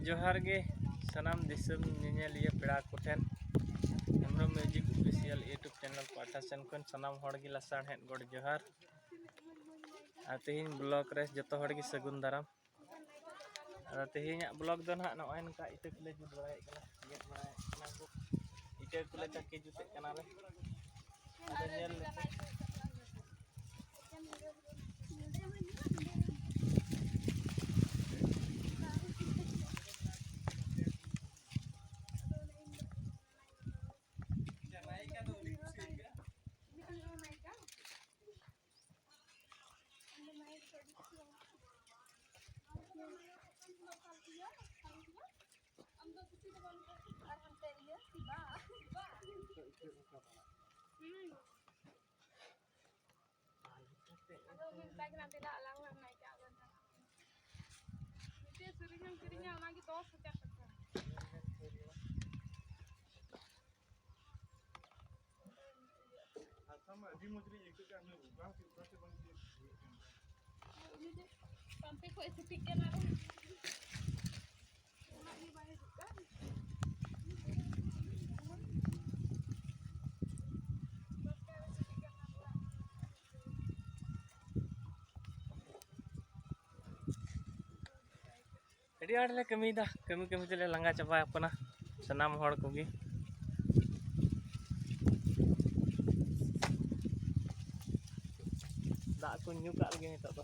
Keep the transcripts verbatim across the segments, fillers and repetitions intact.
ᱡᱚᱦᱟᱨ ᱜᱮ ᱥᱟᱱᱟᱢ ᱫᱤᱥᱚᱢ ᱧᱮᱧᱮᱞᱤᱭᱟᱹ ᱯᱮᱲᱟ ᱠᱚᱴᱷᱮᱱ᱾ Hembrom Music Official YouTube channel ᱯᱟᱦᱴᱟ ᱥᱮᱱ ᱠᱷᱚᱱ ᱥᱟᱱᱟᱢ ᱦᱚᱲ ᱜᱮ ᱞᱟᱥᱟᱲᱦᱮᱫ ᱜᱚᱰ ᱡᱚᱦᱟᱨ᱾ ᱟᱨ ᱛᱮᱦᱮᱧ vlog ᱨᱮ ᱡᱚᱛᱚ ᱦᱚᱲ ᱜᱮ ᱥᱟᱹᱜᱩᱱ ᱫᱟᱨᱟᱢ᱾ ᱟᱫᱚ ᱛᱮᱦᱮᱧᱟᱜ vlog ᱫᱚ ᱱᱟᱦᱟᱜ ᱱᱚᱜᱼᱚᱭ ᱱᱚᱝᱠᱟ ᱤᱴᱟᱹ ᱠᱚᱞᱮ ᱡᱩᱛ ᱵᱟᱲᱟᱭᱮᱫ ᱠᱟᱱᱟ, ᱜᱮᱫ ᱵᱟᱲᱟᱭᱮᱫ ᱠᱟᱱᱟ ᱠᱚ, ᱤᱴᱟᱹ ᱠᱚᱞᱮ ᱪᱟᱹᱠᱤ ᱡᱩᱛᱮᱫ ᱠᱟᱱᱟ ᱞᱮ᱾ ᱟᱫᱚ ᱧᱮᱞ ᱞᱮᱯᱮ᱾ ᱟᱫᱚ ᱩᱱᱤ ᱢᱮᱛᱟᱭ ᱠᱟᱱᱟ, "ᱫᱮᱞᱟ ᱟᱞᱟᱝ ᱞᱟᱝ ᱱᱟᱭᱠᱟ ᱟᱵᱚᱱ ᱪᱟᱞᱟᱜ ᱠᱟᱱᱟ᱾ ᱢᱤᱫᱴᱮᱡ ᱥᱩᱨᱤᱧ ᱦᱚᱸᱧ ᱠᱤᱨᱤᱧᱟ, ᱚᱱᱟᱜᱮ ᱫᱚᱥ ᱦᱟᱡᱟᱨ ᱴᱟᱠᱟ᱾" ᱟᱥᱟᱢ ᱟᱹᱰᱤ ᱢᱚᱡᱽ ᱞᱤᱧ ᱟᱹᱭᱠᱟᱹᱣ ᱠᱮᱫᱟ, ᱩᱱᱟᱹᱜ ᱵᱟᱝ ᱦᱩᱭᱩᱜ ᱠᱟᱱᱟ ᱥᱮ ᱵᱟᱝ ᱦᱩᱭᱩᱜ ᱠᱟᱱᱟ᱾ ᱩᱱᱤ ᱫᱚ ᱯᱟᱢᱯᱮ ᱠᱷᱚᱡ ᱮ ᱥᱤᱯᱤᱜ ᱠᱟᱱᱟ᱾ ᱟᱹᱰᱤ ᱟᱸᱴ ᱞᱮ ᱠᱟᱹᱢᱤᱭᱮᱫᱟ, ᱠᱟᱹᱢᱤ ᱠᱟᱹᱢᱤ ᱛᱮᱞᱮ ᱞᱟᱸᱜᱟ ᱪᱟᱵᱟᱣ ᱠᱟᱱᱟ ᱥᱟᱱᱟᱢ ᱦᱚᱲ ᱠᱚᱜᱮ᱾ ᱫᱟᱜ ᱠᱚ ᱧᱩ ᱠᱟᱜ ᱞᱮᱜᱮ ᱱᱤᱛᱚᱜ ᱫᱚ᱾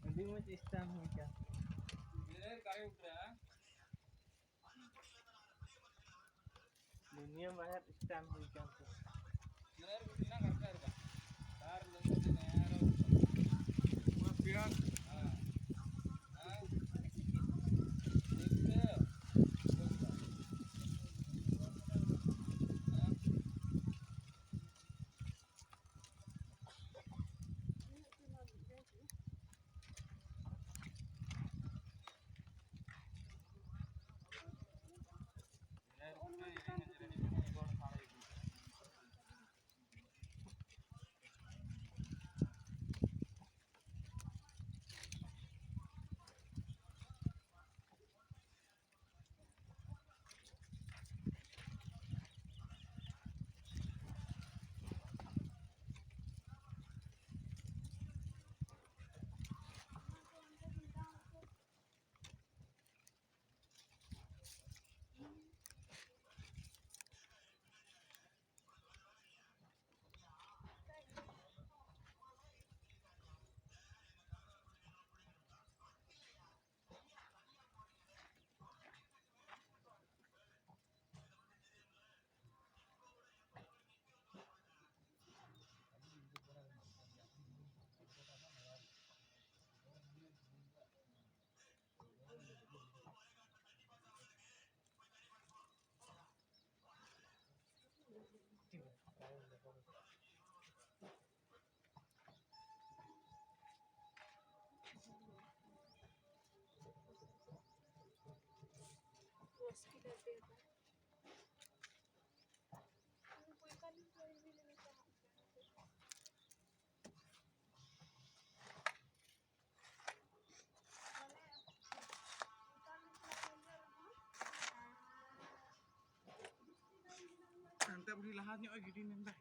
ᱟᱹᱰᱤ ᱢᱚᱡᱽ ᱥᱴᱟᱱ ᱦᱩᱭ ᱠᱟᱱ᱾ ᱫᱩᱱᱤᱭᱟᱹ ᱵᱟᱦᱮᱨ ᱥᱴᱟᱱ ᱦᱩᱭ ᱠᱟᱱ ᱛᱮ᱾ ᱦᱟᱱᱛᱮ ᱵᱩᱰᱷᱤ ᱞᱟᱦᱟ ᱧᱚᱜ ᱮ ᱜᱤᱰᱤ ᱢᱮᱱᱫᱟ᱾